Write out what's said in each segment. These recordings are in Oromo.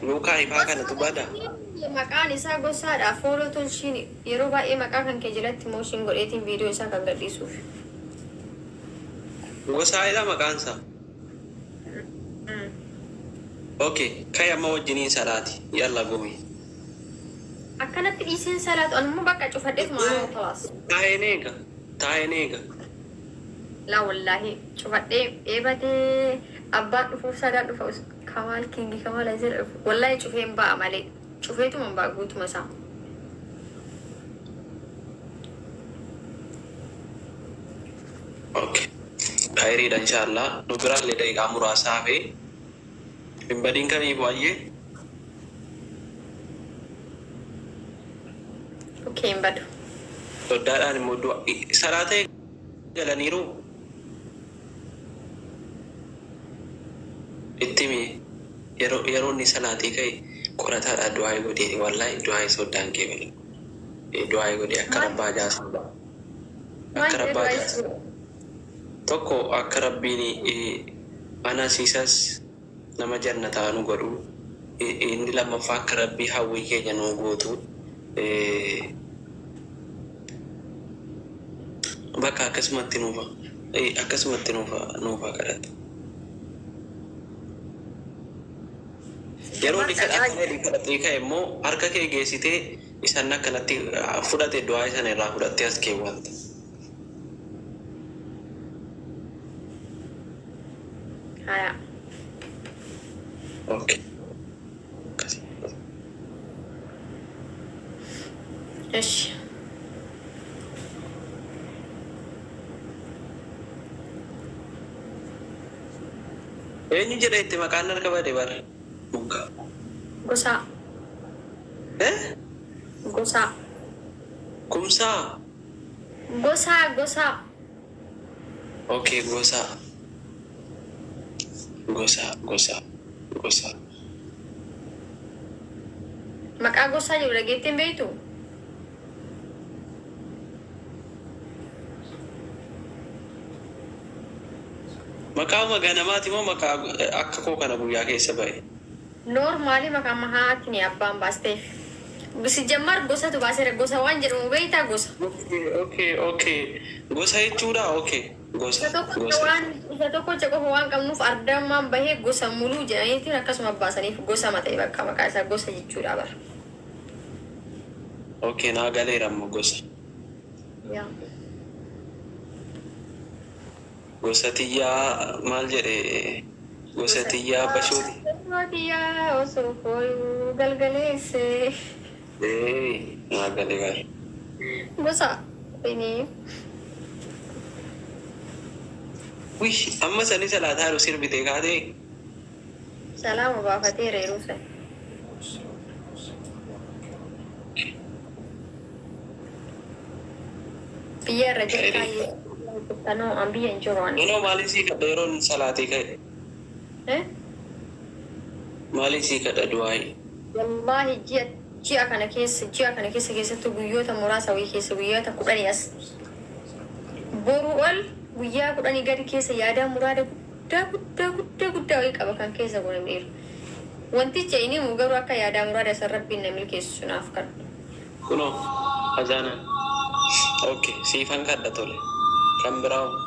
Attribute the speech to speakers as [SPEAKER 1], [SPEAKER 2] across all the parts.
[SPEAKER 1] Yookaan ifaa kanatu bada.
[SPEAKER 2] Maqaan isaa gosaadha. Follow tolchiin yeroo baay'ee maqaa kan kee jalatti motion godheetiin viidiyoo isaa kan gadhiisuuf.
[SPEAKER 1] Gosaadha maqaan isaa. Okay, kai amma wajjiniin salaati. Yalla gumi.
[SPEAKER 2] Akkanatti dhiiseen salaatu anummoo bakka cufadheetuma kalaas.
[SPEAKER 1] Taa'een eega. Taa'een eega.
[SPEAKER 2] Laa wallaahi cufadhee eebatee abbaan dhufuuf sadaan dhufa Kamaal Kingi Kamaal Azir dhufu wallaahi cufeen ba'a malee cufeetuma ba'a guutuma isaa.
[SPEAKER 1] Okay. Khayriidha inshallah. Nu biraallee daqiiqaa muraasa hafee. Hin badiin kamiif baay'ee.
[SPEAKER 2] Okay, hin badu.
[SPEAKER 1] Soddaadhaan immoo du'a. Salaata galaniiru. Itti himi yeroo inni salaatii ka'e qorataadhaa du'aa godhee wallahi du'aa soddaan kee bala. Du'aa godhee akka rabbaa jaasa. Akka rabbaa jaasa. Tokko akka rabbiin anas isas nama jannataa nu godhu. Inni lammaffaa akka rabbii hawwii keenya nu guutu. Bakka akkasumatti nuufa kadhata. Yeroo inni kadhatee ka'e immoo harka kee geessitee isaan akkanatti fudhate du'aa isaan irraa fudhattee as keewwatta.
[SPEAKER 2] Haya.
[SPEAKER 1] Okay.
[SPEAKER 2] Eshi.
[SPEAKER 1] Eenyu jedha itti maqaan harka bade bara? Muggaa.
[SPEAKER 2] Gosaa.
[SPEAKER 1] Eh?
[SPEAKER 2] Gosaa.
[SPEAKER 1] Kumsaa?
[SPEAKER 2] Gosaa gosaa.
[SPEAKER 1] Okay, gosaa. Gosaa, gosaa, gosaa.
[SPEAKER 2] Maqaa gosaa jedhu dhageettee hin beektu?
[SPEAKER 1] Maqaama ganamaati moo maqaa akka koo kana guyyaa keessa ba'e?
[SPEAKER 2] Normally maqaa mahaatiin abbaan baasteef. Sijammar gosatu baaseera. Gosa waan jedhamu beektaa gosa?
[SPEAKER 1] Okay. Gosa jechuudha? Okay. Gosa.
[SPEAKER 2] Isa tokko
[SPEAKER 1] Gosa.
[SPEAKER 2] waan isa tokkocha qofa waan qabnuuf ardammaan bahee gosa muluu jedhaniitiin akkasuma baasaniif gosa mata'e bakka maqaa isaa gosa jechuudha bara.
[SPEAKER 1] Okay, naa galeera ammoo gosa.
[SPEAKER 2] Yaa.
[SPEAKER 1] Gosa tiyyaa maal jedhe? Gosa tiyyaa bashooti.
[SPEAKER 2] Tiyyaa osoo fooyuu galgaleesse.
[SPEAKER 1] Ee, naa galee bara.
[SPEAKER 2] Gosa. Ini.
[SPEAKER 1] Wih, amma sanii salaataa jiru sirbitee kaatee?
[SPEAKER 2] Salaama baafateera yeroo sana. Biyya irra jirtaa jirtanoo an biyya hin jiru ani.
[SPEAKER 1] Yeroo maaliin sii kadha yeroon salaatii ka'e?
[SPEAKER 2] Eh?
[SPEAKER 1] Maaliin sii kadha du'aayi?
[SPEAKER 2] Wallaahi ji'a kana keessa keessattuu guyyoota muraasa wayii keessa guyyoota 10 as boruu ol guyyaa 10 gadi keessa yaadaa muraada guddaa guddaa guddaa guddaa wayii qaba kan keessa godhameeru. Wanticha inni himu garuu akka yaadaa muraada san rabbiin na milkeessu naaf kadhu.
[SPEAKER 1] Kunoo, azaanaan. Okay, siifan kadha tole. Kan biraa hoo?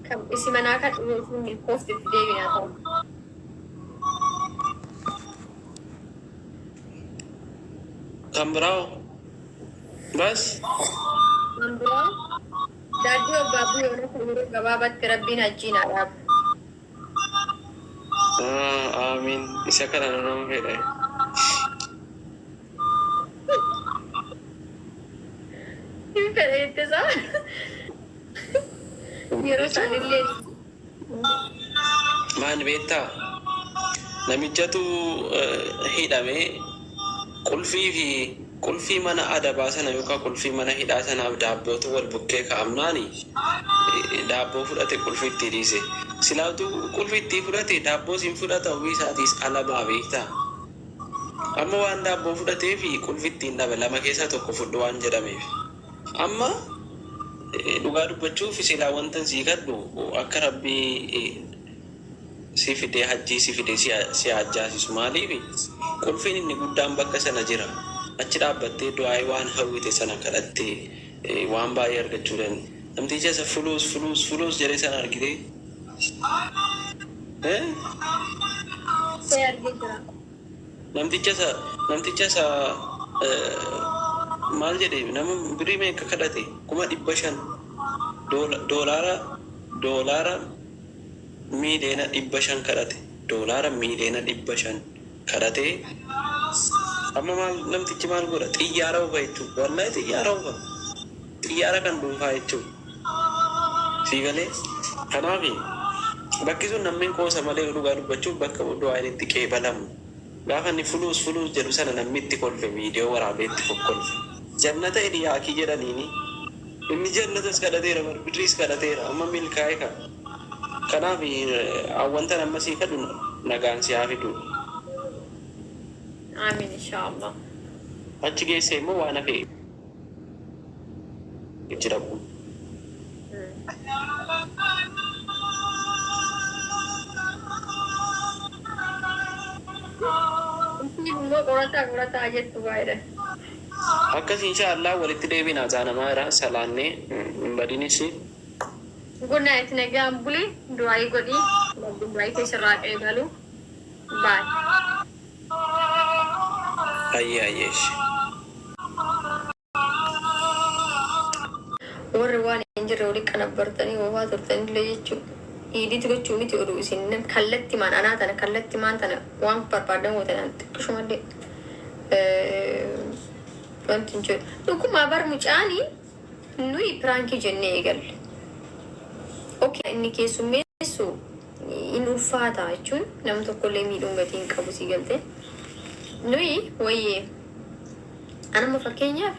[SPEAKER 2] Kan isi manaa kadhu yoo isin milkoofte itti deebinaa ta'u.
[SPEAKER 1] Kan biraa hoo? Bas.
[SPEAKER 2] Kan biraa daaddii obbaabuu yoo nasa yeroo gabaabaatti rabbiin hajjiin haa dhaabu.
[SPEAKER 1] Ah, amiin. Isa kana nama fedha.
[SPEAKER 2] Hin fedha jette isaa. Yeroo isaanillee
[SPEAKER 1] Maal beektaa? Namichatu hidhamee qulfii fi qulfii mana adabaa sana yookaan qulfii mana hidhaa sanaaf daabbootu wal bukkee kaa'amnaani daabboo fudhate qulfii itti dhiise. Silaatu qulfii itti fudhate daabboo siin fudhata ofii isaatiis alabaa beektaa? Amma waan daabboo fudhatee fi qulfii ittiin dhabe lama keessaa tokko fudhu waan jedhameef. Amma dhugaa dubbachuuf silaa wantan sii kadhu akka rabbii Si fidee hajjii si fidee si haa ajjaasisu maaliifi qulfiin inni guddaan bakka sana jira achi dhaabbattee du'aa'ii waan hawwite sana kadhattee waan baay'ee argachuu dan namticha isa fuluus fuluus fuluus jedhee sana argitee eh
[SPEAKER 2] Ee argee jira.
[SPEAKER 1] Namticha isa namticha isa maal jedhe nama birrii meeqa kadhate 500,000 doolaara doolaara 500,000,000 kadhate doolaara 500,000,000 kadhatee amma maal namtichi maal godha xiyyaara ofa jechuudha wallahi xiyyaara ofa xiyyaara kan dhuunfaa jechuudha sii galee kanaaf bakki sun namni qoosa malee dhugaa dubbachuuf bakka du'aan itti qeebalamu gaafa inni fuluus fuluus jedhu sana namni itti kolfe viidiyoo waraabee itti kokkolfe jannata Eliyaakii jedhaniini inni jannatas kadhateera bar birriis kadhateera amma milkaa'e ka kanaaf wanta amma sii kadhu nagaan si haa fidu.
[SPEAKER 2] Amiin inshaallah.
[SPEAKER 1] Achi geessee immoo waan hafe itti dhaqu.
[SPEAKER 2] Isiin immoo qorataa qorataa jettu baay'ee.
[SPEAKER 1] Akkas insha Allah walitti deebina zaanamaa irraa salaannee hin badinis.
[SPEAKER 2] Good night nagaan buli du'aayii godhi rabbiin du'aayii kee sirraa qeebalu bye.
[SPEAKER 1] Hayyee hayyee ishi.
[SPEAKER 2] Warri waan hin jirre wali qanabbartanii oofaa turtanillee jechuu iiditi gochuu miti oduu isin kallattimaan anaa tana kallattimaan tana waan barbaadan gootan an xiqqishumallee wanti hin jiru. Dhugumaa bar mucaani nuyi piraankii jennee eegalle. Okay inni keessummeessu in ulfaata jechuun nama tokkollee miidhuun gatii hin qabu sii galte. Nuyi wayyee anamma fakkeenyaaf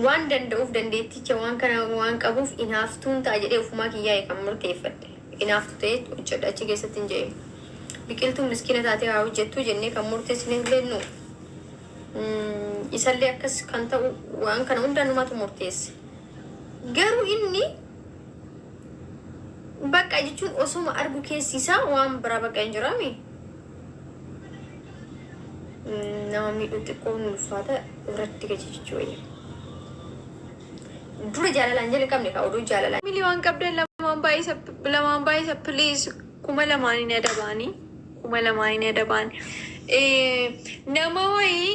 [SPEAKER 2] waan danda'uuf dandeetticha waan kana waan qabuuf inaaftuun ta'a jedhee ofumaa kiyyaa'e kan murteeffadhe. Inaaftu ta'ee hojjedha achi keessatti hin jedhe. Biqiltuun miskiina taatee haa hojjettu jennee kan murteessine illee nu. Isallee akkas kan ta'u waan kana hunda numatu murteesse. Garuu inni bakka jechuun osoma argu keessi isaa waan biraa bakka hin jiraami. Nama miidhuu xiqqoo nu ulfaata irratti gaji jechuu wayya. Dura jaalalaan jalqabne ka oduu jaalalaan.
[SPEAKER 3] Miliyoon qabdan lamaan baay'isa lamaan baay'isa please 2000 hin adabaanii 2000 hin adabaanii. Nama wayii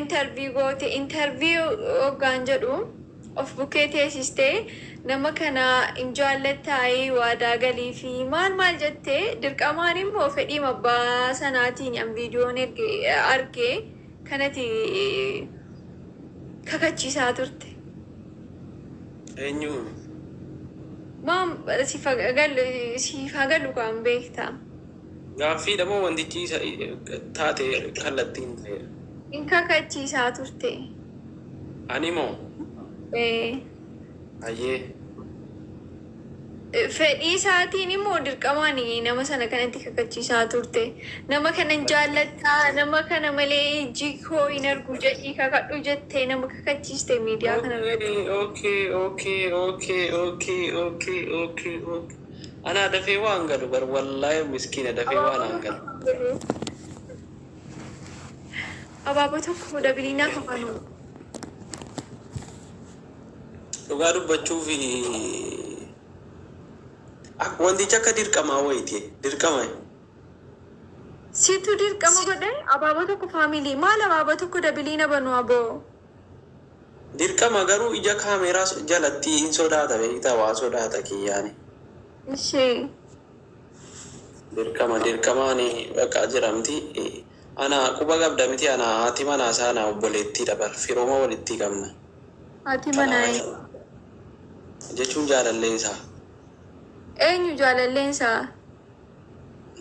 [SPEAKER 3] interview goote interview hoggaan jedhu of bukkee teessistee nama kana hin jaallattaayii waadaa galii fi maal maal jettee dirqamaan immoo fedhii abbaa sanaatiin an viidiyoon arge kanati kakachiisaa turte.
[SPEAKER 1] Eenyu?
[SPEAKER 3] Maam siif hagalu kan beektaa.
[SPEAKER 1] Gaaffiidha moo wantichi isa taate kallattiin ta'edha?
[SPEAKER 3] Hin kakachiisaa turte.
[SPEAKER 1] Ani moo?
[SPEAKER 3] Ee.
[SPEAKER 1] Hayyee.
[SPEAKER 3] Fedhii isaatiin immoo dirqamaan nama sana kanatti kakachiisaa turte. Nama kana hin jaallattaa, nama kana malee ijji koo hin argu jedhii kakadhu jettee nama kakachiiste miidiyaa kana irratti.
[SPEAKER 1] Okay. Anaa dafee waan galu bar wallaahi miskiina dafee waan aan galu.
[SPEAKER 3] Abaaboo tokko dabiliinaa kafanu.
[SPEAKER 1] Dhugaa dubbachuuf wantichi akka dirqamaa wayiiti. Dirqama.
[SPEAKER 3] Situ dirqama godhe abaaboo tokko family maal abaaboo tokko dabiliina banu aboo.
[SPEAKER 1] Dirqama garuu ija kaameeraa jalatti hin sodaata beektaa waa sodaata kiyyaani.
[SPEAKER 3] Ishee.
[SPEAKER 1] Dirqama dirqamaan bakka jiramti. Ana quba qabda miti ana haati manaa isaa ana obboleettiidha bar firooma walitti qabna.
[SPEAKER 3] Haati manaa
[SPEAKER 1] Jechuun jaalallee isaa.
[SPEAKER 3] Eenyu jaalalleen isaa?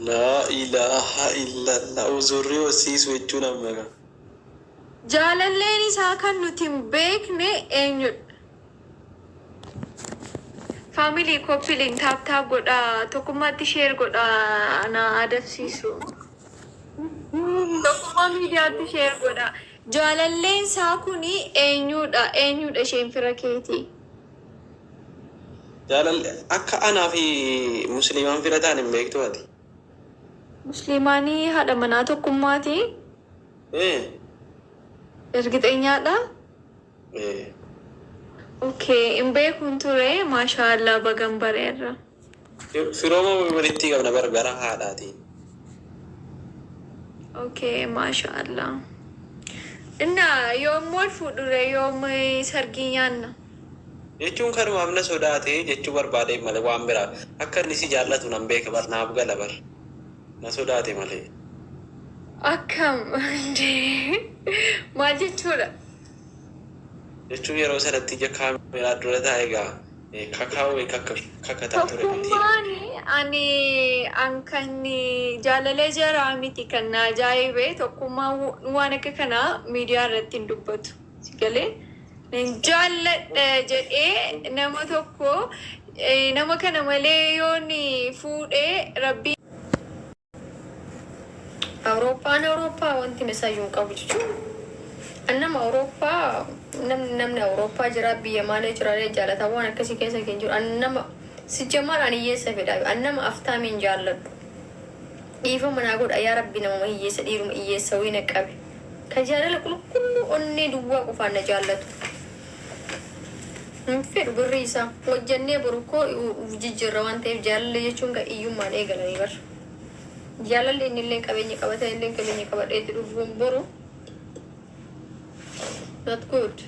[SPEAKER 1] Laa ilaaha illallah uzurrii horsiisu jechuun amma gaa.
[SPEAKER 3] Jaalalleen isaa kan nuti hin beekne eenyudha? Family copy link tap tap godhaa tokkummaatti share godhaa na adabsiisu. Tokkummaa miidiyaatti share godhaa. Jaalalleen isaa kuni eenyudha? Eenyudha isheen fira keetii?
[SPEAKER 1] Jaalalli akka anaa fi Musliimaan fira ta'an hin beektu ati.
[SPEAKER 3] Musliimaanii haadha manaa Tokkummaati.
[SPEAKER 1] Eh.
[SPEAKER 3] Ergixeenyaadha.
[SPEAKER 1] Eh.
[SPEAKER 3] Okay, hin beekuun ture, maashaallah, bagan bareerra.
[SPEAKER 1] Firooma walitti qabna bar gara haadhaatiin.
[SPEAKER 3] Okay, maashaallah. Inna yoom wal fuudhure, yoom sargii nyaanna?
[SPEAKER 1] Jechuun kanumaaf na sodaate jechuu barbaade malee waan biraa akka inni si jaallatu nan beeka bar, naaf gala bar, na sodaate malee.
[SPEAKER 3] Akkam, maal jechuudha?
[SPEAKER 1] Jechuun yeroo sanatti ija kaameraa dura taa'e egaa kakaawee kakataa ture miti.
[SPEAKER 3] Tokkummaan ani an kan jaalalee jaraa miti, kan na ajaa'ibe Tokkummaan waan akka kanaa miidiyaa irratti hin dubbatu. Si galee, nan jaalladha jedhee nama tokko, nama kana malee yoon fuudhee rabbii
[SPEAKER 2] Awurooppaan Awurooppaa wanti misaayyuu hin qabu jechuudha. Nama Awurooppaa, namni Awurooppaa jira, biyya maalee jira, jaalataa waan akkasii keessa kan jiru. Nama sijjamaadhaan ani hiyyeessa fedha. An nama aftaamiin jaalladhu. Dhiifama naa godha yaa Rabbi, nama hiyyeessa, dhiiruma hiyyeessa wayii na qabe. Ka jaalala qulqulluu onnee duwwaa qofaan na jaallatu. Hin fedhu birrii isaa. Hojjannee boru koo uf jijjiirra waan ta'eef, jaalalli jechuun kan iyyummaan eegalanii bar. Jaalalli inni illee qabeenya qabata, illee qabeenya qabadheetti dhufuun boru. Not good.